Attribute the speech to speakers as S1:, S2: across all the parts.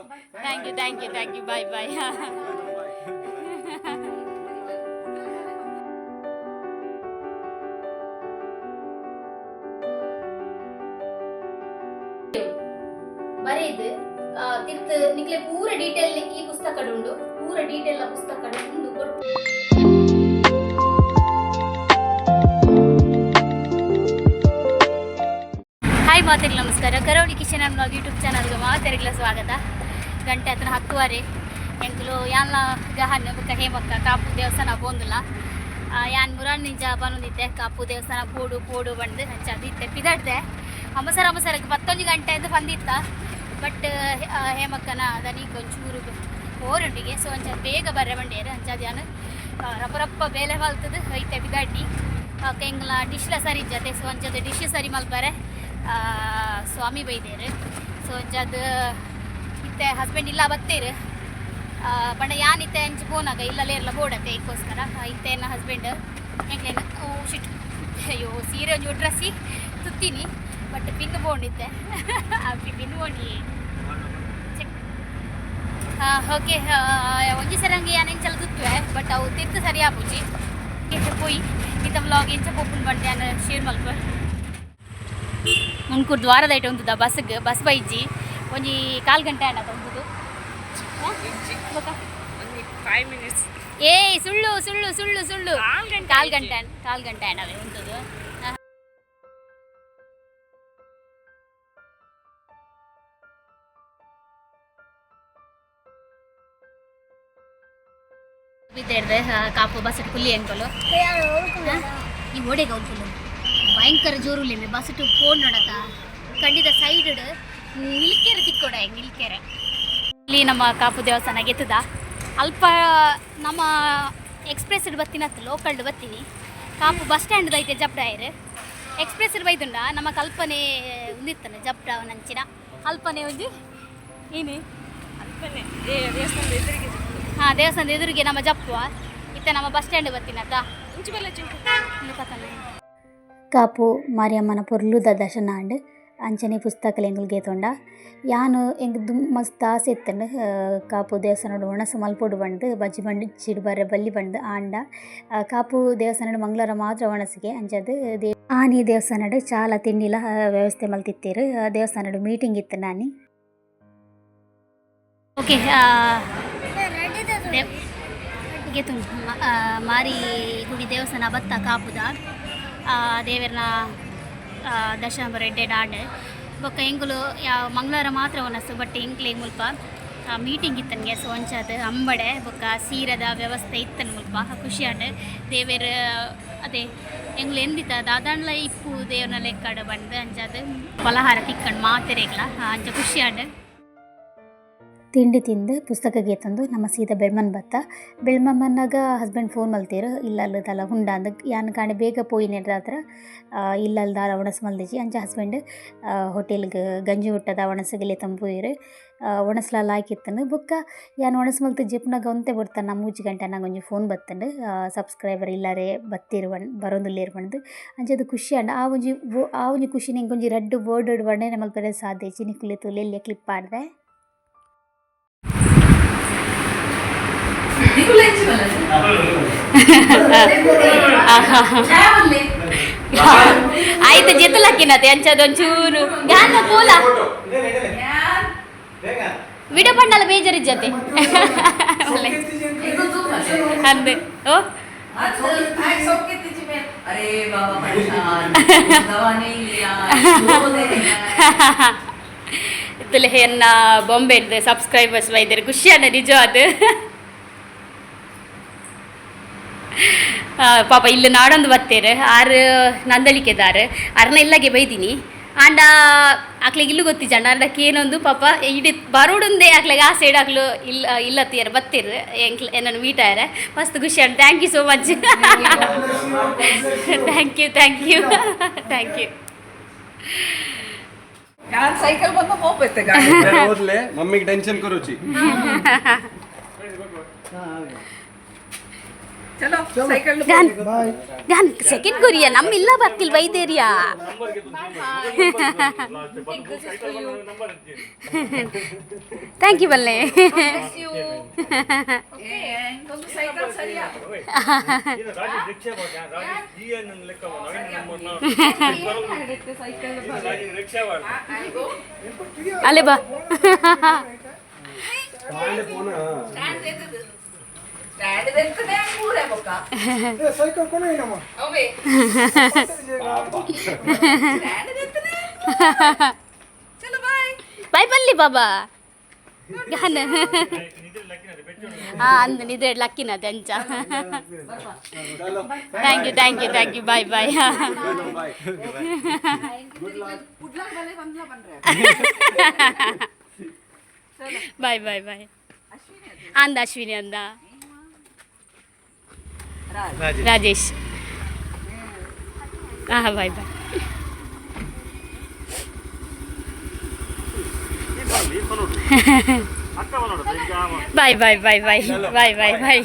S1: Thank you, thank you, thank you. Bye bye. ಬರೆದು ತಿರ್ತು ನಿಕ್ಲೆ ಪೂರ ಡೀಟೇಲ್ ಈ ಪುಸ್ತಕ ಉಂಡು, ಪೂರ ಡೀಟೇಲ್ ಪುಸ್ತಕ ಉಂಡು ಕೊಟ್ಟು. ಹಾಯ್ ಮಾತೆರ್ಲ, ನಮಸ್ಕಾರ. ಕರಾವಳಿ ಕಿಚನ್ ಆ್ಯಂಡ್ ಬ್ಲಾಗ್ ಯೂಟ್ಯೂಬ್ ಚಾನಲ್ಗೆ ಮಾತೆರ್ಗ್ಲ ಸ್ವಾಗತ. ಗಂಟೆ ಹತ್ರ 10:30. ಎಂಕುಲು ಯಾನ್ಲ ಗಹನ್ ಬೊಕ್ಕ ಹೇಮಕ್ಕ ಕಾಪು ದೇವಸ್ಥಾನ ಪೋಂದುಲ್ಲ. ಯಾನ್ ಮುರಾಣ್ ನಿಂಚ ಪನೊಂದಿತ್ತೆ ಕಾಪು ದೇವಸ್ಥಾನ ಪೋಡು ಪೋಡು ಬಂದು. ಅಂಚ ಅದು ಇತ್ತೆ ಪಿದಡ್ದೆ. ಅಮಸರ ಅಮಸರಕ್ಕೆ 11 ಗಂಟೆ ಅಂತ ಬಂದಿತ್ತ. ಬಟ್ ಹೇಮಕ್ಕನ ದನಿಗೆ ಒಂಚೂರು ಓರುಂಡಿಗೆ, ಸೊ ಅಂಚ ಬೇಗ ಬರ್ರೆ ಬಂಡೇರು. ಅಂಚ ಯಾನ್ ರಪ್ಪ ರಪ್ಪ ಬೇಲೆ ಮಲ್ತದು ಐತೆ ಪಿದಾಡ್ನಿ. ಎಂಗ್ಲ ಡಿಶ್ಲ ಸರಿ ಇಜ್ಜತೆ, ಸೊ ಅಂಚದ ಡಿಶ್ ಸರಿ ಮಲ್ಪರೆ ಸ್ವಾಮಿ ಬೈದೇರು. ಸೊ ಅಂಚದ ಇತ್ತೆ ಹಸ್ಬೆಂಡ್ ಇಲ್ಲ ಬತ್ತೇರು. ಪಂಡ ಯಾನ್ ಇತ್ತೆ ಅಂಚ ಪೋನಾಗ ಇಲ್ಲಲೇ ಇರಲ್ಲ ಬೋಡತ್ತೆ ಐಕ್ಕೋಸ್ಕರ. ಇತ್ತೆ ಎನ್ನ ಹಸ್ಬೆಂಡ್ ಎಂಕ್ಲೇನ, ಓ ಶಿಟ್, ಅಯ್ಯೋ, ಸೀರೆ ಒಂಜಿ ಡ್ರೆಸ್ಸಿ ತುತ್ತೀನಿ, ಬಟ್ ಪಿನ್ ಬೋಂಡಿತ್ತೆ, ಪಿನ್ ಬೋಂಡಿ. ಓಕೆ, ಒಂಜಿ ಸರಂಗಿ ಯಾನ್ ಎಂಚಲ ತುತ್ತುವೆ, ಬಟ್ ಅವು ತಿರ್ತು ಸರಿ ಆಪುಜಿ. ಪೋಯಿ ಇತ್ತ ವ್ಲಾಗ್ ಎಂಚ ಪೋಪುನ್ ಬಂಡೆ ಯಾನ್ ಶೇರ್ ಮಲ್ಪ. ಮುಂಕೂರು ದ್ವಾರದ ಐಟ ಉಂತುದ ಬಸ್ಗೆ. ಬಸ್ ಬೈಜಿ, ಒಂಜಿ ಕಾಲ್ ಗಂಟೆ ಆಂಡ ಉಂತುದು. ಬೊಕ್ಕ?
S2: 5 ಮಿನಿಟ್ಸ್.
S1: ಏಯ್, ಸುಳ್ಳು ಸುಳ್ಳು ಸುಳ್ಳು ಸುಳ್ಳು.
S2: ಕಾಲ್ ಗಂಟೆ.
S1: ಕಾಲ್ ಗಂಟೆ, ಕಾಲ್ ಗಂಟೆ ಆಂಡವೆ ಉಂತುದು. ಬಿದ್ದೇಡ್ದೆ ಕಾಪು ಬಸ್ ಕುಲ್ಲಿ ಅಂಕಲು. ಈ ಓಡೆಗೆ ಉಂಟು ಭಯಂಕರ ಜೋರು. ಬಸ್ ಫೋನ್ ನೋಡಕ ಖಂಡಿತ ಸೈಡ್ ನಿಲ್ಕೆರೆ ತಿಕ್ಕೋಡ, ನಿಲ್ಕೆರೆ. ಇಲ್ಲಿ ನಮ್ಮ ಕಾಪು ದೇವಸ್ಥಾನ ಗೆತ್ತದ. ಅಲ್ಪ ನಮ್ಮ ಎಕ್ಸ್ಪ್ರೆಸ್ ಬತ್ತಿನತ್ತು, ಲೋಕಲ್ ಬತ್ತೀನಿ. ಕಾಪು ಬಸ್ ಸ್ಟ್ಯಾಂಡ್ ಐತೆ ಜಪ್ಡಾಯರ್. ಎಕ್ಸ್ಪ್ರೆಸ್ ಬೈದುಂಡ ನಮ್ಮ ಕಲ್ಪನೆ ಉಂದಿತ್ತಾನೆ ಜಪ್ಡ ನಂಚಿನ ಅಲ್ಪನೆ ಒಂಜಿ ಏನೇ.
S2: ಅಲ್ಪನೆ ದೇವಸ್ಥಾನದ ಎದುರಿಗೆ.
S1: ಹಾಂ, ದೇವಸ್ಥಾನದ ಎದುರಿಗೆ ನಮ್ಮ ಜಪ್ಪುವ. ಇತ್ತ ನಮ್ಮ ಬಸ್ ಸ್ಟ್ಯಾಂಡ್ ಬತ್ತಿನತ್ತ.
S2: ಇಂಚು ಬಲ್ಲ ಚಿಂಕು.
S3: ಕಾಪು ಮಾರಿಯಮ್ಮನ ಪೊರ್ಲುದ ದರ್ಶನ ಆಂಡ್. ಅಂಚನೆ ಪುಸ್ತಕಲು ಎಂಕುಲು ಗೇತೊಂಡ. ಯಾನ್ ಎಂಕ್ ದುಂಬು ಮಸ್ತ್ ಆಸೆ ಇತ್ತುಂಡು ಕಾಪು ದೇವಸ್ಥಾನಡ್ ಒಣಸ್ ಮಲ್ಪೊಡು ಪಂದ್, ಬಜ್ಜಿ ಬಂಚಿಡ್ ಬರ್ರೆ ಬಲ್ಲಿ ಪಂದ್. ಆಂಡ ಕಾಪು ದೇವಸ್ಥಾನಡ್ ಮಂಗಳವಾರ ಮಾತ್ರ ಒಣಸಿಗೆ. ಅಂಚಾದ್ ಆನಿ ದೇವಸ್ಥಾನಡ್ ಚಾಲ ತಿಂಡಿಲ ವ್ಯವಸ್ಥೆ ಮಲ್ತಿತ್ತೆರ್. ದೇವಸ್ಥಾನಡ್ ಮೀಟಿಂಗ್ ಇತ್ತುಂಡು ಆನಿ.
S1: ಓಕೆ, ಗೆತು ಮಾರಿ ಗುಡಿ ದೇವಸ್ಥಾನ ಬತ್ತ. ಕಾಪುದ ದೇವೆರ್ನ ದರ್ಶನ ಬರ ಎಡ್ಡೆ ಆಂಡ್. ಬೊಕ್ಕ ಎಂಕುಲು ಯಾವ ಮಂಗಳವಾರ ಮಾತ್ರ ಒನಸು, ಬಟ್ ಎಂಕ್ಲೆ ಮುಲ್ಪ ಮೀಟಿಂಗ್ ಇತ್ತನ್ಗೆ. ಸೊ ಅಂಚಾದ್ ಅಂಬಡೆ ಬೊಕ್ಕ ಸೀರದ ವ್ಯವಸ್ಥೆ ಇತ್ತನ್ ಮುಲ್ಪ. ಖುಷಿ ಆಂಡ್. ದೇವೆರ್ ಅದೇ ಎಂಗ್ಲು ಎಂದಿತ್ತ ದಾದಾಂಡ್ಲ ಇಪ್ಪು ದೇವ್ರನ ಲೆಕ್ಕಡ್ ಬಂದು. ಅಂಚಾದ್ ಫಲಹಾರ ತಿಕ್ಕಂಡ್ ಮಾತೆರೆಗ್ಲ. ಅಂಚ ಖುಷಿ ಆಂಡ್.
S3: ತಿಂಡಿ ತಿಂದು ಪುಸ್ತಕ ಗೇತೊಂದು ನಮ್ಮ ಸೀದಾ ಬೆಳ್ಮನ್ ಬತ್ತ. ಬೆಳ್ಮನ್ ಬನ್ನಗ ಹಸ್ಬೆಂಡ್ ಫೋನ್ ಮಲ್ತೇರು, ಇಲ್ಲಲ್ ದಾಲ ಉಂಡ ಅಂದ್. ಯಾನ್ ಕಾಂಡೆ ಬೇಗ ಪೋಯಿನೆಡ್ದಾತ್ರ ಇಲ್ಲಲ್ ದಾಲ ಒಣಸ್ ಮಲ್ದಿಜಿ. ಅಂಚ ಹಸ್ಬೆಂಡ್ ಹೋಟೆಲ್ಗ್ ಗಂಜಿ ಊಟದ ಒಣಸ್ಗ್ ಲೆತೊಂದು ಪೋಯೆರ್. ಒಣಸ್ಲ ಲಾಯ್ಕ್ ಇತ್ತುಂಡು. ಬೊಕ್ಕ ಯಾನ್ ಒಣಸ್ ಮಲ್ತ್ ಜೆಪ್ಪುನಗ ಒಂತೆ ಬೊಡ್ತನ 3 ಗಂಟೆ ಆನಗ ಒಂಜಿ ಫೋನ್ ಬತ್ತುಂಡು, ಸಬ್ಸ್ಕ್ರೈಬರ್ ಇಲ್ಲರೆ ಬತ್ತೆರ್ ಪಂದ್, ಬರೊಂದುಲ್ಲೆರ್ ಪಂದ್. ಅಂಚಾದ್ ಖುಷಿ ಆಂಡ್. ಆ ಒಂಜಿ ಖುಷಿನ್ ಎಂಕ್ ಒಂಜಿ ರಡ್ಡ್ ವರ್ಡ್ ಡ್ ವರ್ಣನೆ ಮಲ್ಪೆರೆ ಸಾಧ್ಯ ಇಜ್ಜಿ. ನಿಕುಲು ತೂಲೆ, ಎಲ್ಯ ಕ್ಲಿಪ್ ಪಾಡ್ದೆ.
S2: ನಿಕುಲು ಎಂಚಿ ಬಲ್ಲ ಚಾವಲ್ಲಿ.
S1: ಆಯ್ತು, ಜೆತ್ತಲಕ್ಕಿನತೆ ಅಂಚದ ಒಂಚೂರು ಗಾನ ಪೋಲ. ವಿಡಿಯೋ ಪಂಡಲ ಬೇಜಾರಿಜ್ಜತೆ. ಅಂದೆ ಓ.
S4: अरे बाबा, परेशान, दवा नहीं लिया, वो देने का।
S1: ಇತ್ತಲೆ ಎನ್ನ ಬಾಂಬೆ ಸಬ್ಸ್ಕ್ರೈಬರ್ಸ್ ಬೈದರು, ಖುಷಿ ಅಣ್ಣ ನಿಜ ಅದು. ಪಾಪ ಇಲ್ಲಿ ನಾಡೊಂದು ಬತ್ತೇರು ಆರು ನಂದಳಿಕೆದಾರು. ಅರ್ನ ಇಲ್ಲಗೆ ಬೈದಿನಿ. ಆಂಡ ಅಕ್ಲೆಗ್ ಇಲ್ಲು ಗೊತ್ತಿಜ್ಜಂಡ ಅರ್ಡಕ್ಕೆ ಏನೊಂದು ಪಾಪ ಇಡೀ ಬರೋಡುಂದೆ ಅಕ್ಲೆಗ್ ಆ ಸೈಡ್ ಅಕ್ಲು ಇಲ್ಲ ಇಲ್ಲ ತೀರ ಬತ್ತೀರು. ಎಂಕ್ಲ ಏನನ್ನು ಮೀಟ್ ಆಯರೆ ಮಸ್ತ್ ಖುಷಿ and. Thank you so much, thank you, thank you, thank you.
S4: ಯಾನ್ ಸೈಕಲ್ ಬಂದು ಹೋಗ್ಬೇಕು ಗಾಡಿ.
S5: ಓದ್ಲೆ, ಮಮ್ಮಿಗೆ ಟೆನ್ಷನ್ ಕೊರುಚಿ.
S1: ನಾನು ಸೆಕೆಂಡ್ ಕೊರಿಯಾ ನಮ್ಮ ಇಲ್ಲ ಬರ್ತಿಲ್ ಬೈದೇರಿಯಾ. Thank you ಬಲ್ಲೆ. ಅಲ್ಲೇ ಬಾ. ಬಾಯ್ ಬಲ್ಲಿ ಬಾಬಾ. ಹಾಂ ಅಂದ ನಿದ್ರೆ ಲಕ್ಕಿನ ಅಂಚ. Thank you thank you thank you, bye bye bye bye bye. ಅಂದ ಅಶ್ವಿನಿ ಅಂದ ರಾಜೇಶ್. ಹಾಂ bye bye. Bye bye bye bye bye bye bye.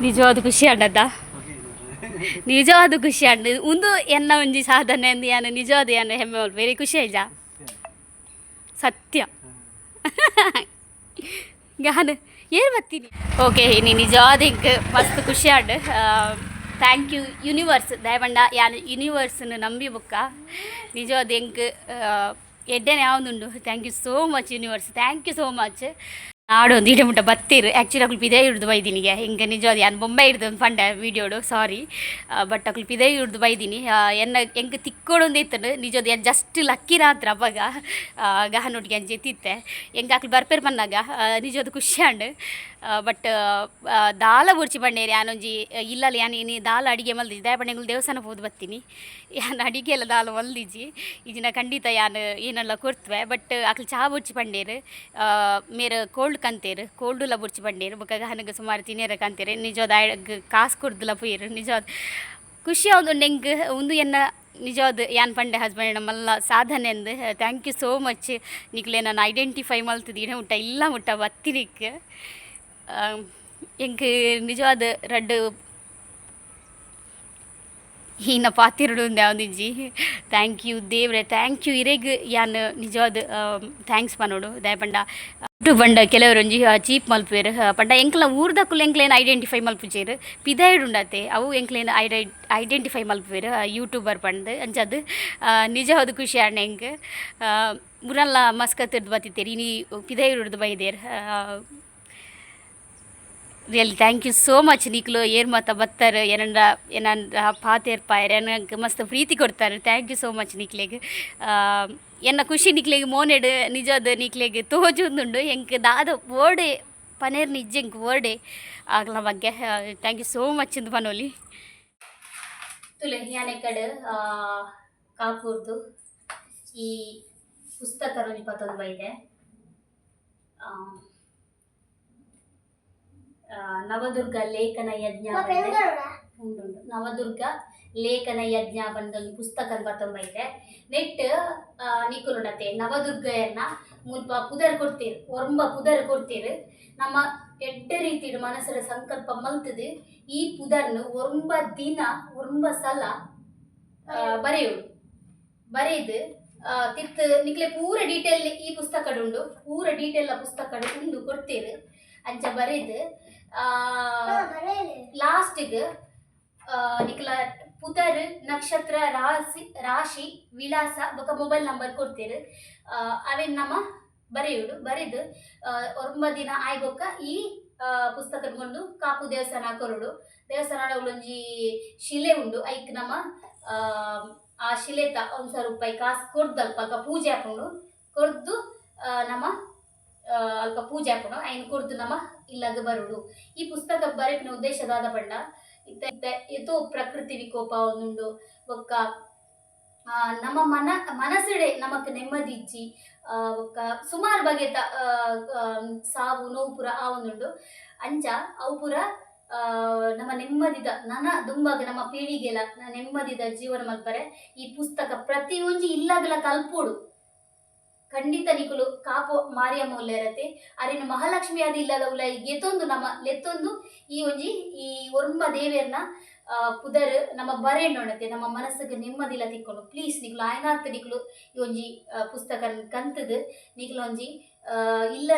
S1: ನಿಜವಾದ ಖುಷಿ ಆಂಡದ, ನಿಜವಾದ ಖುಷಿ ಆಂಡ್. ಉಂದು ಎನ್ನ ಒಂಜಿ ಸಾಧನೆ ಅಂದ್ ಯಾನ್ ನಿಜವಾದ ಯಾನ್ ಹೆಮ್ಮೆ ವೆರಿ ಖುಷಿ ಆಯ್ಜ ಸತ್ಯ. ಗಾನ ಏನ್ ಬತ್ತೀನಿ. ಓಕೆ, ಇನಿ ನಿಜವಾದ ಹಿಂಗೆ ಮಸ್ತ್ ಖುಷಿ and. Thank you universe. ದಯಪಂಡ ಯಾನ್ ಯೂನಿವರ್ಸ್ನ ನಂಬಿ ಬುಕ್ಕ ನಿಜವಾದ ಎಂಕ್ ಎಡ್ಡೆನೆ ಯಾವೊಂದುಂಡು. Thank you so much universe, thank you so much. ನಾಡೊಂದು ಇಡೆ ಮುಟ್ಟ ಬತ್ತೀರು. ಆ್ಯಕ್ಚುಲಿ ಅಕುಲು ಪಿದೈ ಹಿಡ್ದು ಬೈದಿನಿಗೆ ಹಿಂಗೆ ನಿಜವಾದ ಯಾನ್ ಬೊಂಬೆ ಹಿಡ್ದು ಪಂಡೆ ವೀಡಿಯೋಡು, ಸಾರಿ. ಬಟ್ ಅಕುಲು ಪಿದೈ ಹಿಡ್ದು ಬೈದಿನಿ. ಎನ್ನ ಎಂಕ್ ತಿಕ್ಕೋಡೊಂದು ಇತ್ತಂಡು ನಿಜವಾದ ಯಾನ್ ಜಸ್ಟ್ ಲಕ್ಕಿ ರಾತ್ರ ಅಪಗ ಗಹನೊಟ್ಟಿಗೆ ಅಂಚೆ ತಿತ್ತೆ ಎಂಕ್ ಅಕುಲು ಬರ್ಪೇರು ಪನ್ನಾಗ ನಿಜವಾದ ಖುಷಿ ಆಂಡ್. ಬಟ್ ದಾಲ ಬೊರ್ಚಿ ಬಂಡೇರಿ ಯಾನೊಂಜಿ ಇಲ್ಲಲ್ಲಿ ಯಾನ್ ಇನಿ ದಾಲ ಅಡಿಗೆ ಮಲ್ದಿಜಿ. ದಾಯ ಪಂಡ ಎಂಕುಲು ದೇವಸ್ಥಾನ ಪೋದು ಬತ್ತೀನಿ, ಯಾನ್ ಅಡಿಗೆ ಎಲ್ಲ ದಾಲ ಮಲ್ದಿಜಿ. ಇಜಿನ ಖಂಡಿತ ಯಾನ್ ಏನೆಲ್ಲ ಕೊರ್ತುವೆ. ಬಟ್ ಅಕುಲು ಚಾ ಬೊರ್ಚಿ ಪಂಡೇರು, ಮೇರ್ ಕೋಲ್ಡ್ ಕಂತೇರು, ಕೋಲ್ಡುಲ ಬೊರ್ಚಿ ಪಂಡೇರು. ಬೊಕ್ಕ ಗಹನಗ ಸುಮಾರು ತಿನೇರ ಕಂತೇರು. ನಿಜವಾದ ಕಾಸು ಕೊಡ್ದುಲ ಪೋಯೆರು. ನಿಜವಾದ ಖುಷಿ ಆವೊಂದುಂಡು ಎಂಕ್. ಉಂದು ಎನ್ನ ನಿಜವಾದ ಯಾನ್ ಪಂಡೆ ಹಸ್ಬೆಂಡ್ ಮಲ್ಲ ಸಾಧನೆ ಅಂದ್. Thank you so much ನಿಕ್ಲೆ ನಾನು ಐಡೆಂಟಿಫೈ ಮಲ್ತುದು ಇಡೆ ಮುಟ್ಟ ಇಲ್ಲ ಮುಟ್ಟ ಬತ್ತಿನಿಕ್. ಎಂಕ್ ನಿಜವಾದ ರಡ್ಡ್ ಹೀನ ಪಾತಿರುಡು ಯಾವ್ದಿಜ್ಜಿ. Thank you ದೇವ್ರೆ, thank you ಇರೆಗ್ ಯಾನ್ ನಿಜವಾದ thanks ಪನೊಡು. ದಾಯೆ ಪಂಡ ಪಂಡ ಕೆಲವರೊಂಜಿ ಚೀಪ್ ಮಲ್ಪುವೆರ್. ಪಂಡ ಎಂಕ್ಲ ಊರ್ದಕುಲು ಎಂಕ್ಲೇನ್ ಐಡೆಂಟಿಫೈ ಮಲ್ಪುಜೆರ್, ಪಿದಾಯ್ಡ್ ಉಂಡತೆ ಅವು ಎಂಕ್ಲೇನ್ ಐಡೆಂಟಿಫೈ ಮಲ್ಪುವೆರ್ ಯೂಟ್ಯೂಬರ್ ಪಂದ್. ಅಂಚಾದ್ ನಿಜವಾದ ಖುಷಿ ಆಂಡ್ ಎಂಕ್. ಮುರಲ್ಲ ಮಸ್ಕತ್ ಬತ್ತಿತ್ತೆರ್, ಇನಿ ಪಿದಾಯ್ಡ್ ಬೈದೆರ್. Really thank you so much ನಿಕ್ಲು ಏರ್ ಮಾತ ಬತ್ತಾರೆ ಏನಂಡ ಏನಂಡ ಪಾತೆರ್ಪಾಯೆರ್ ಎನಕ್ ಮಸ್ತ್ ಪ್ರೀತಿ ಕೊಡ್ತಾರೆ. Thank you so much ನಿಕ್ಲೆಗ್. ಎನ್ನ ಖುಷಿ ನಿಕ್ಲೆಗ್ ಮೋನೆಡ್ ನಿಜವಾದ ನಿಕ್ಲೆಗ್ ತೋಜೊಂದುಂಡು. ಎಂಕ್ ದಾದ ವರ್ಡೆ ಪನೇರ್ ನಿಜ ಎಂಕ್ ವರ್ಡೆ ಆಗ್ಲ ಬಗ್ಗೆ. Thank you so much ಇಂದ್ ಪನೊಲಿ. ತುಲೆ ಯಾನ್ ಎಕ್ಕಡ್ ಕಾಪುರ್ದು ಈ ಪುಸ್ತಕ ಒಂಜಿ ಪತ್ತೊಂದು ಬೈದೆ. ನವದುರ್ಗ ಲೇಖನ ಯಜ್ಞ ಉಂಡುಂಡು. ನವದುರ್ಗ ಲೇಖನ ಯಜ್ಞ ಪಂಡೊಂದು ಪುಸ್ತಕ ಬತ್ತೊಂಬೈತೆ. ನೆಟ್ ನಿಕುಲುಂಡತೆ ನವದುರ್ಗೆಯನ್ನ ಮುಲ್ಪ ಪುದರ್ ಕೊಡ್ತೀರ್, ಒರಂಬ ಪುದರ್ ಕೊಡ್ತೀರ್. ನಮ್ಮ ಎಡ್ಡೆ ರೀತಿಡ್ ಮನಸ್ಸರ ಸಂಕಲ್ಪ ಮಲ್ತದು ಈ ಪುದರ್ನು ಒರಂಬ ದಿನ ಒರಂಬ ಸಲ ಬರೆಯೋಡು. ಬರೆದು ತಿರ್ತ್ ನಿಕ್ಲೆ ಪೂರ ಡೀಟೇಲ್ ಈ ಪುಸ್ತಕಡ್ ಉಂಡು, ಪೂರ ಡೀಟೇಲ್ ಪುಸ್ತಕಡ್ ಉಂಡು ಕೊಡ್ತೀರ್. ಅಂಚ ಬರೆದು ಲಾಸ್ಟಿಗ್ ನಿಕ್ಲ ಪುದರ್, ನಕ್ಷತ್ರ, ರಾಶಿ ರಾಶಿ ವಿಳಾಸ ಬೊಕ ಮೊಬೈಲ್ ನಂಬರ್ ಕೊಡ್ತೀರ್. ಅವೆನ್ ನಮ ಬರೆಯೋಡು. ಬರೆದು ಒರಂಬ ದಿನ ಆಯ್ ಬೊಕ್ಕ ಈ ಪುಸ್ತಕ ಕೊಂಡು ಕಾಪು ದೇವಸ್ಥಾನ ಕೊರಡು. ದೇವಸ್ಥಾನ ಒಂಜಿ ಶಿಲೆ ಉಂಡು, ಐಕ್ ನಮ ಆ ಶಿಲೆತ ಒಂದ್ಸ ರೂಪಾಯಿ ಕಾಸು ಕೊರ್ದು ಅಲ್ಪ ಅಲ್ಪ ಪೂಜೆ ಹಾಕೊಂಡು ಕೊರ್ದು ನಮ ಅಲ್ಪ ಪೂಜೆ ಆಪುಂಡು ಐನ್ ಕೊರ್ದು ನಮ ಇಲ್ಲಗ್ ಬರೋಡು. ಈ ಪುಸ್ತಕ ಬರೆಪಿನ ಉದ್ದೇಶ ದಾದ ಪಂಡ ಇತ್ತೆ ಇತ್ತೆ ಏತೋ ಪ್ರಕೃತಿ ವಿಕೋಪ ಒಂದುಂಡು ಬೊಕ್ಕ ನಮ್ಮ ಮನಸ್ಸುಡೆ ನಮಕ್ ನೆಮ್ಮದಿ ಇಜ್ಜಿ ಬೊಕ್ಕ ಸುಮಾರು ಬಗೆತ ಸಾವು ನೋವು ಪೂರ ಆವೊಂದುಂಡು. ಅಂಚ ಅವು ಪೂರ ನಮ್ಮ ನೆಮ್ಮದಿದ ನನ ದುಂಬಾಗ ನಮ್ಮ ಪೀಳಿಗೆಲ ನೆಮ್ಮದಿದ ಜೀವನ ಮಲ್ಪರೆ ಈ ಪುಸ್ತಕ ಪ್ರತಿಯೊಂಜಿ ಇಲ್ಲಗಲ ಕಲ್ಪೋಡು. ಖಂಡಿತ ನಿಕುಲು ಕಾಪು ಮಾರಿಯಮ್ಮ ಉಲ್ಲೇರತೆ ಅರಿನ ಮಹಾಲಕ್ಷ್ಮಿ ಆದ ಇಲ್ಲದ ಉಲ್ಲ ಗೆತೊಂದು ನಮ್ಮ ಲೆತ್ತೊಂದು ಈ ಒಂಜಿ ಈ ಒರ್ಂಬ ದೇವೆರ್ನ ಪುದರ್ ನಮ್ಮ ಬರೆಂಡೊಣತೆ ನಮ್ಮ ಮನಸ್ಸಿಗೆ ನೆಮ್ಮದಿಲ ತಿಕ್ಕೊಂಡು. ಪ್ಲೀಸ್ ನಿಕುಲು ಆಯನಾತ್ ನಿಕುಲು ಈ ಒಂಜಿ ಪುಸ್ತಕ ಕಂತದು ನಿಕುಲು ಒಂಜಿ ಇಲ್ಲ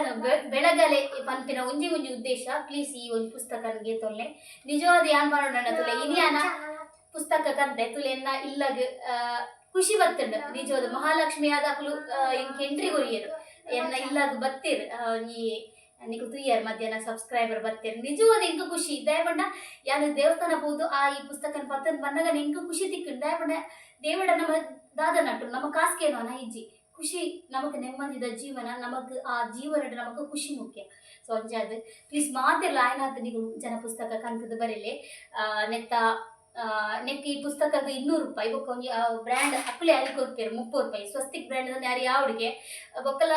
S1: ಬೆಳಗಲೆ ಪನ್ಪಿನ ಒಂಜಿ ಒಂಜಿ ಉದ್ದೇಶ. ಪ್ಲೀಸ್ ಈ ಒಂಜಿ ಪುಸ್ತಕ ಗೆತೊಲ್ಲೆ. ನಿಜವಾದ ಯಾನ್ ಪನೊಡಣ್ಣ ತುಲೆ ಇನಿಯಾನ ಪುಸ್ತಕ ಕಂತೆ ತುಲೆ ಎನ್ನ ಇಲ್ಲಗ್ ಖುಷಿ ಬತ್ತುಂಡು. ನಿಜವಾದ ಮಹಾಲಕ್ಷ್ಮಿ ಆದ ಅಕುಲು ಎಂಕ್ ಎಂಟ್ರಿ ಕೊರಿಯೆರ್ ಎನ್ನ ಇಲ್ಲಗ್ ಬತ್ತೆರ್ ಈ ನಿಕುಲು ತೂಯರ್ ಮಧ್ಯಾಹ್ನ ಸಬ್ಸ್ಕ್ರೈಬರ್ ಬತ್ತೆರ್. ನಿಜವಾದ ಎಂಕ್ ಖುಷಿ ದಾಯೆ ಯಾನ್ ದೇವಸ್ಥಾನ ಪೋದು ಆ ಈ ಪುಸ್ತಕನ್ ಪತ್ತನ್ ಬನ್ನಗ ಎಂಕ್ ಖುಷಿ ತಿಕ್ಕುಂಡು. ದಾಯೆ ಪಂಡ ದೇವಡ ನಮ್ಮ ದಾದ ನಟ್ಟು ನಮ್ಮ ಕಾಸ್ಕೇನೋ ಇಜ್ಜಿ ಖುಷಿ ನಮಕ್ ನೆಮ್ಮದಿದ ಜೀವನ ನಮಕ್ ಆ ಜೀವನಡ್ ನಮಕ್ ಖುಷಿ ಮುಖ್ಯ. ಸೊ ಅಂಚಾದ್ ಪ್ಲೀಸ್ ಮಾತೆರ್ಲ ಆಯನಾತ್ ನಿಕುಲು ಜನ ಪುಸ್ತಕ ಕಂತುದು ಬರೆಲೆ. ನೆತ್ತ ನೆಕ್ ಈ ಪುಸ್ತಕಗ್ 200 ರೂಪಾಯಿ ಬೊಕ್ಕ ಒಂಜಿ ಬ್ರ್ಯಾಂಡ್ ಅಕುಲೆ ಅರಿ ಕೊರ್ಪೆರ್ 30 ರೂಪಾಯಿ. ಸ್ವಸ್ತಿಕ್ ಬ್ರ್ಯಾಂಡ್ ದ ಅರಿ ಆವಡಿಗೆ ಬೊಕ್ಕಲ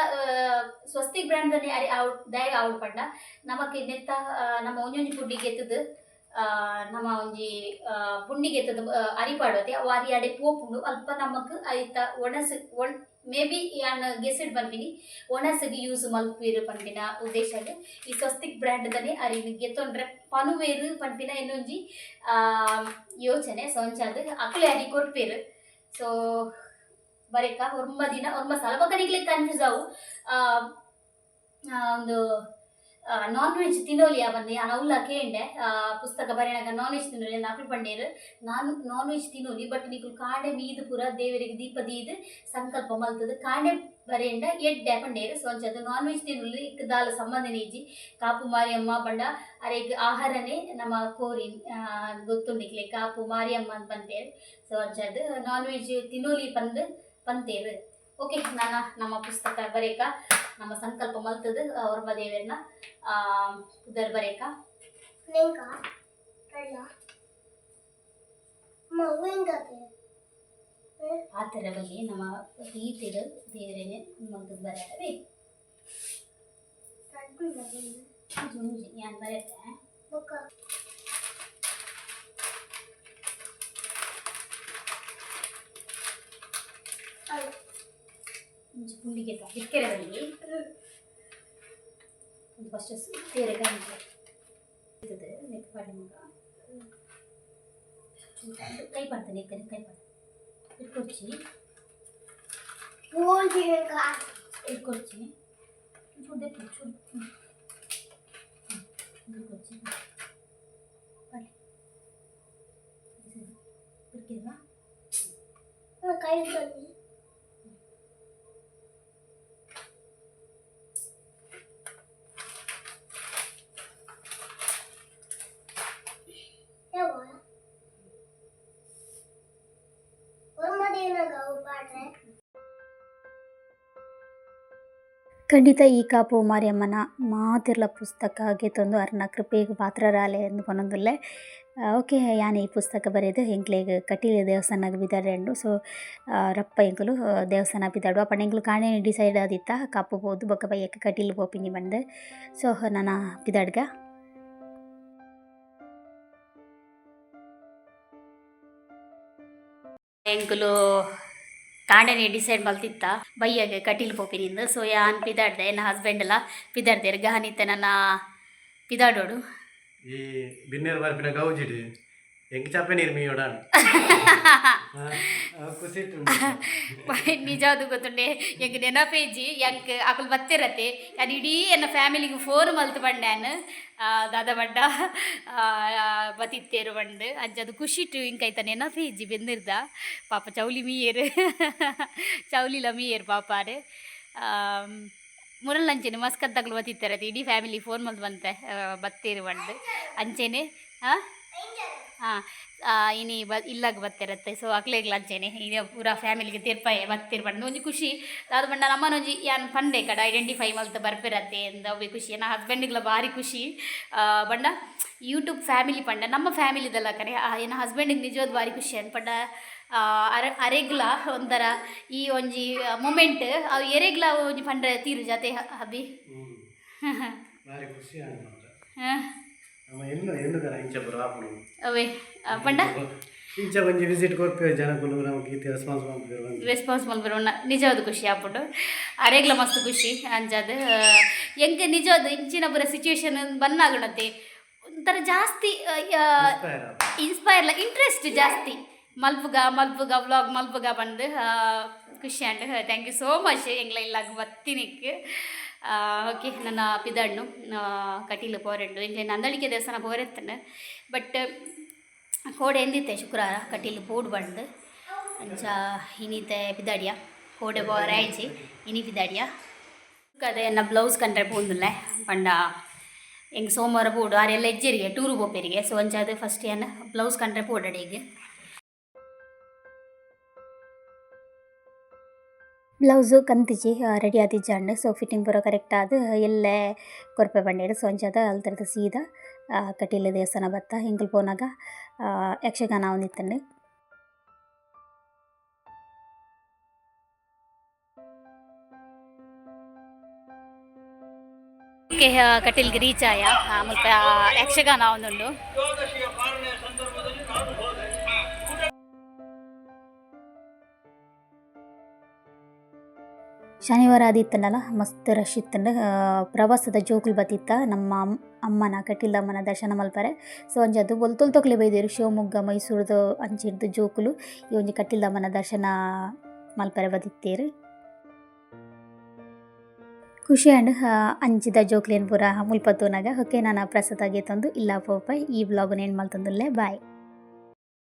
S1: ಸ್ವಸ್ತಿಕ್ ಬ್ರ್ಯಾಂಡ್ ದ ಅರಿ ಆವ್ ದಾಯೆ ಆವಡ್ ಪಂಡ ನಮಕ್ ನೆತ್ತ ನಮ್ಮ ಒಂಜೊಂಜಿ ಪುಂಡಿಗೆ ಎತ್ತುದು ನಮ್ಮ ಒಂಜಿ ಪುಂಡಿಗೆ ಎತ್ತುದು ಅರಿ ಪಾಡೋತೆ ಅವು ಅರಿ ಅಡೆ ಪೋಪುಂಡು. ಅಲ್ಪ ನಮಕ್ ಐತ ಒಣಸು ಒಣ್ ಮೇ ಬಿ ಯಾನ್ ಗೆಸಿಡ್ ಪನ್ಪಿನಿ ಒಣಸುಗ್ ಯೂಸ್ ಮಲ್ಪುವೆರ್ ಪನ್ಪಿನ ಉದ್ದೇಶಡ್ ಈ ಸ್ವಸ್ತಿಕ್ ಬ್ರ್ಯಾಂಡ್ ದನೆ ಅರಿನ್ ಗೆತೊಂಡ್ರೆ ಪನುವೆರ್ ಪನ್ಪಿನ ಇನ್ನೊಂಜಿ ಯೋಚನೆ. ಸೊ ಅಂಚಾದ್ ಅಕುಲೆ ಅರಿ ಕೊರ್ಪೆರ್. ಸೊ ಬರೆಕ ಒರ್ಂಬ ದಿನ ಒರ್ಂಬ ಸಲ ಬೊಕ್ಕ ನಿಕ್ಲೆಗ್ ಕನ್ಫ್ಯೂಸ್ ಆವು ಒಂದು ನಾನ್ ವೆಜ್ ತಿನ್ನೋಲಿಯಾ ಪಂದ್ ಯಾನ್ ಅವ್ಲ ಕೇಂಡೆ ಪುಸ್ತಕ ಬರೆನಗ ನಾನ್ ವೆಜ್ ತಿನ್ನೋಲಿ ಅಕುಲು ಪಂಡೇರ್ ನಾನ್ ನಾನ್ ವೆಜ್ ತಿನ್ನೋಲಿ ಬಟ್ ನಿಕುಲು ಕಾಂಡೆ ಮೀದ್ ಪೂರ ದೇವರಿಗೆ ದೀಪ ದೀದ್ ಸಂಕಲ್ಪ ಮಲ್ತುದು ಕಾಂಡೆ ಬರೆಂಡ ಎಡ್ಡೆ ಪಂಡೇರ್. ಸೊ ಅಂಚಾದ್ ನಾನ್ ವೆಜ್ ತಿನ್ನೋಲಿ ಇಕ್ ದಾಲ ಸಂಬಂಧನೇ ಇಜ್ಜಿ. ಕಾಪು ಮಾರಿಯಮ್ಮ ಪಂಡ ಅರೆಗ್ ಆಹಾರನೇ ನಮ್ಮ ಕೋರಿ ಗೊತ್ತುಂಡು ನಿಕ್ಲೆ ಕಾಪು ಮಾರಿಯಮ್ಮ ಅಂತ ಪನ್ಪೆರ್. ಸೊ ಅಂಚಾದ್ ನಾನ್ ವೆಜ್ ತಿನ್ನೋಲಿ ಪಂದ್ ಪಂತೇರ್. ಓಕೆ, ನಾನ ನಮ್ಮ ಪುಸ್ತಕ ಬರೇಕ ನಮ್ಮ ಸಂಕಲ್ಪ ಮಲ್ತುದು ಒರ್ಂಬ ದೇವೆರ್ನ ಪುದರ್ ಬರೇಕ. ಪಾತೆರ ಬಗ್ಗೆ ನಮ್ಮ ರೀತಿಡ್ ದೇವರೇನೆ ಮಲ್ತುದು ಬರೆಯರೆ ಒಂಜಿ ಯಾನ್ ಬರೆತೆ. ಒಂಜಿ ಪುಂಡಿಗೆ ಬಿಕ್ಕೆರೆ ಬಲ್ಲಿ ಒಂದು ಫಸ್ಟ್ ತೇರೆ ಗಂಟೆ ನೆಕ್ ಪಾಡ್ಲೆ ಮಗ ಕೈ ಪಾಡ್ತೇನೆ ಕೈ ಕೈ ಪಾಡ್ ಇಟ್ಕೊಡ್ಚಿ ಇಟ್ಕೊಡ್ಚಿ ಚೂರು ದೆಪ್ಪು ಚೂರು ಇಟ್ಕೊಡ್ಚಿ ಪಾಡ್ಲೆ ಬಿಡ್ಕಿಲ್ವಾ.
S3: ಖಂಡಿತ ಈ ಕಾಪು ಮಾರಿಯಮ್ಮನ ಮಾತಿರ್ಲ ಪುಸ್ತಕ ಗೆತೊಂದು ಅರ್ನ ಕೃಪೆಗ್ ಪಾತ್ರರಾಲೆ ಅಂದ್ ಪನೊಂದುಲ್ಲೆ. ಓಕೆ, ಯಾನ್ ಈ ಪುಸ್ತಕ ಬರೆದು ಎಂಕ್ಲೆಗ್ ಕಟೀಲು ದೇವಸ್ಥಾನಗ್ ಪಿದಡುಂಡು. ಸೊ ರಪ್ಪ ಎಂಕುಲು ದೇವಸ್ಥಾನ ಪಿದಡುವ ಪಂಡ ಎಂಕುಲು ಕಾಂಡೆ ಡಿಸೈಡ್ ಆದಿತ್ತ ಕಾಪು ಪೋದು ಬೊಕ್ಕ ಬಯ್ಯಗ್ ಕಟೀಲು ಪೋಪಿನಿ ಪಂದ್. ಸೊ ನನ ಪಿದಡ್ಗ.
S1: ಎಂಕುಲು ಕಾಂಡೆನೆ ಡಿಸೈಡ್ ಮಲ್ತಿತ್ತ ಬಯ್ಯಗ್ ಕಟೀಲು ಪೋಪಿನಿಂದ್. ಸೊ ಯಾನ್ ಪಿದಾಡ್ದೆ ಎನ್ನ ಹಸ್ಬೆಂಡ್ ಲ ಪಿದಾಡ್ದೆರ್ ಗಹನಿತ್ತೆ ನನ್ನ ಪಿದಾಡೋಡು.
S5: ಈ ಬಿನ್ನೆರ್ ಬರ್ಪಿನ ಗೌಜಿಡ್ ಎಂಕ್ ಚಪ್ಪೆ ನೀರು ಮೀಯೋಡಾನ್ ಖುಷಿ.
S1: ನಿಜಾದು ಗೊತ್ತುಂಡೆ ಎಂಕ್ ನೆನಪೇಜಿ ಎಂಕ್ ಅಕುಲು ಬತ್ತಿರತ್ತೆ ಯಾನ್ ಇಡೀ ಎನ್ನ ಫ್ಯಾಮಿಲಿಗೆ ಫೋನ್ ಮಲ್ತ್ ಪಂಡೆ ದಾದ ಪಂಡ ಬತ್ತಿತ್ತೇರು ಪಂಡ್. ಅಂಚ ಅದು ಖುಷಿಟ್ ಎಂಕ್ ಐತ ನೆನಪೇಜಿ ಬೆಂದಿರ್ದ ಪಾಪ ಚೌಲಿ ಮೀಯೆರ್ ಚೌಲಿಲ ಮೀಯೆರ್ ಪಾಪಾರು ಮುರಲ್ ಅಂಚೆನೆ ಮಸ್ಕತ್ತಕುಲು ಬತ್ತಿತ್ತೆರತ್ತೆ ಇಡೀ ಫ್ಯಾಮಿಲಿ ಫೋನ್ ಮಲ್ತ್ ಬಂತೆ ಬತ್ತೀರು ಪಂಡ್ ಅಂಚೆನೆ. ಹಾಂ ಹಾಂ, ಇನಿ ಬ ಇಲ್ಲಾಗ ಬತ್ತಿರತ್ತೆ. ಸೊ ಅಕ್ಲೆಗ್ಲ ಅಂಚೆನೆ ಇನಿ ಪೂರ ಫ್ಯಾಮಿಲಿಗೆ ತೀರ್ಪಾಯ ಬತ್ತಿರ್ ಪಂಡ ಒಂಜಿ ಖುಷಿ. ಅದು ಪಂಡ ನಮ್ಮನೊಂಜಿ ಯಾನ್ ಪಂಡೆ ಕಡ ಐಡೆಂಟಿಫೈ ಮಲ್ತ್ ಬರ್ಪಿರತ್ತೆ ಎಂದ ಅವೇ ಖುಷಿ. ಎನ್ನ ಹಸ್ಬೆಂಡ್ಗ್ಲ ಬಾರಿ ಖುಷಿ. ಪಂಡ ಯೂಟ್ಯೂಬ್ ಫ್ಯಾಮಿಲಿ ಪಂಡ ನಮ್ಮ ಫ್ಯಾಮಿಲಿದಲ್ಲ ಕಡೆ. ಎನ್ನ ಹಸ್ಬೆಂಡಿಗೆ ನಿಜವಾದ ಬಾರಿ ಖುಷಿ ಅನ್ ಪಂಡ ಅರೆ ಅರೆಗ್ಲ ಒಂಥರ ಈ ಒಂಜಿ ಮೊಮೆಂಟ್ ಅವು ಎರೆಗ್ಲ ಒಂಜಿ ಪಂಡ್ರೆ ತೀರು ಜಾತೆ ಹಬಿ.
S5: ಬಾರಿ ಖುಷಿ ಆಂಡ್ ಮಾತ್ರ. ನಮ್ಮ ಎನ್ನು ಎನ್ನುದರ ಇಂಚ ಪೂರ ಆಪುಂಡು.
S1: ಅವೇ ಪಂಡ
S5: ಇಂಚ ಒಂಜಿ ವಿಸಿಟ್ ಕೊರ್ಪೆ ಜನಕುಲು ನಮಗೆ ಈತ ರೆಸ್ಪಾನ್ಸ್ ಮಲ್ಪೆರ್ ಪಂದ್.
S1: ರೆಸ್ಪಾನ್ಸ್ ಮಲ್ಪೆರ್ ನಿಜವಾದ ಖುಷಿ ಆಪುಂಡು. ಅರೆಗ್ಲ ಮಸ್ತ್ ಖುಷಿ ಅಂಚಾದ್. ಎಂಕ್ ನಿಜವಾದ ಇಂಚಿನ ಪೂರ ಸಿಚುವೇಶನ್ ಬನ್ನಾಗುಣತೆ ಒಂಥರ ಜಾಸ್ತಿ
S5: ಇನ್ಸ್ಪೈರ್ ಆಪುಂಡು.
S1: ಇನ್ಸ್ಪೈರ್ಲ ಇಂಟ್ರೆಸ್ಟ್ ಜಾಸ್ತಿ ಮಲ್ಪುಗ ಮಲ್ಪುಗ ವ್ಲಾಗ್ ಮಲ್ಪುಗ ಬಂದು ಖುಷಿ and. Thank you so much ಎಂಗ್ಲ ಇಲ್ಲಾಗ ಬತ್ತಿನಿಕ್. ಓಕೆ, ನನ್ನ ಪಿದಣ್ಣು ಕಟೀಲು ಪೋರೆಂಡು. ಎಂಕ್ಲೆ ನಂದಳಿಕೆ ದೇವಸ್ಥಾನ ಪೋರೆತ್ತಂಡು, ಬಟ್ ಕೋಡೆ ಎಂದಿತ್ತೆ ಶುಕ್ರವಾರ ಕಟೀಲು ಪೋಡು ಬಂದು. ಅಂಚ ಇನಿತೆ ಪಿದಾಡಿಯ, ಕೋಡೆ ಬೋರಾಯ್ಚಿ, ಇನಿ ಪಿದಾಡಿಯ. ಅದೇ ಎನ್ನ ಬ್ಲೌಸ್ ಕಂಡ್ರೆ ಪೋಂದುಲ್ಲೆ ಪಂಡ ಎಂಕ್ ಸೋಮವಾರ ಪೋಡು ಆರೆಲ್ಲ ಎಜ್ಜೆರಿಗೆ ಟೂರು ಪೋಪೆರಿಗೆ. ಸೊ ಅಂಚ ಅದು ಫಸ್ಟ್ ಏನ್ ಬ್ಲೌಸ್ ಕಂಡ್ರೆ ಪೋಡಡಿಗೆ.
S3: Blouse ಕಂತಿಜಿ, ready ಆತಿಜ್ಜಾಂಡ್. ಸೊ ಫಿಟ್ಟಿಂಗ್ ಪೂರ ಕರೆಕ್ಟ್ ಆದ್ ಎಲ್ಲೆ ಕೊರ್ಪೆ ಪಂಡೆರ್. ಸೊ ಅಂಚಾದ್ ಅಲ್ತರ್ದ್ ಸೀದಾ ಕಟೀಲು ದೇವಸ್ಥಾನ ಬತ್ತ. ಎಂಕುಲು ಪೋನಗ ಯಕ್ಷಗಾನ ಆವೊಂದಿತ್ತುಂಡು.
S1: ಓಕೆ, ಕಟೀಲ್ಗೆ ರೀಚ್ ಆಯ. ಮುಲ್ಪ ಯಕ್ಷಗಾನ ಆವೊಂದುಂಡು.
S3: ಶನಿವಾರ ಆದಿತ್ತಂಡಲ ಮಸ್ತ್ ರಶ್ ಇತ್ತಂಡು. ಪ್ರವಾಸದ ಜೋಕುಲು ಬತ್ತಿತ್ತ ನಮ್ಮ ಅಮ್ಮನ ಕಟೀಲಮ್ಮನ ದರ್ಶನ ಮಲ್ಪರೆ. ಸೊ ಅಂಚಾದ್ ಒಲ್ತೊಲ್ತೊಕ್ಲೆ ಬೈದೆರ್. ಶಿವಮೊಗ್ಗ, ಮೈಸೂರುದ ಅಂಚಿರ್ದು ಜೋಕುಲು ಈ ಒಂಜಿ ಕಟೀಲಮ್ಮನ ದರ್ಶನ ಮಲ್ಪರೆ ಬತ್ತಿತ್ತೆರ್. ಖುಷಿ ಆಂಡ್ ಅಂಚಿದ ಜೋಕ್ಲೆನ್ ಪೂರ ಮುಲ್ಪ ತೂನಗ. ಓಕೆ, ನಾನ ಪ್ರಸಾದ ಗೆತೊಂದು ಇಲ್ಲ ಪೋಪ. ಈ ವ್ಲಾಗ್ ಎಂಡ್ ಮಲ್ತೊಂದುಲ್ಲೆ. ಬಾಯ್.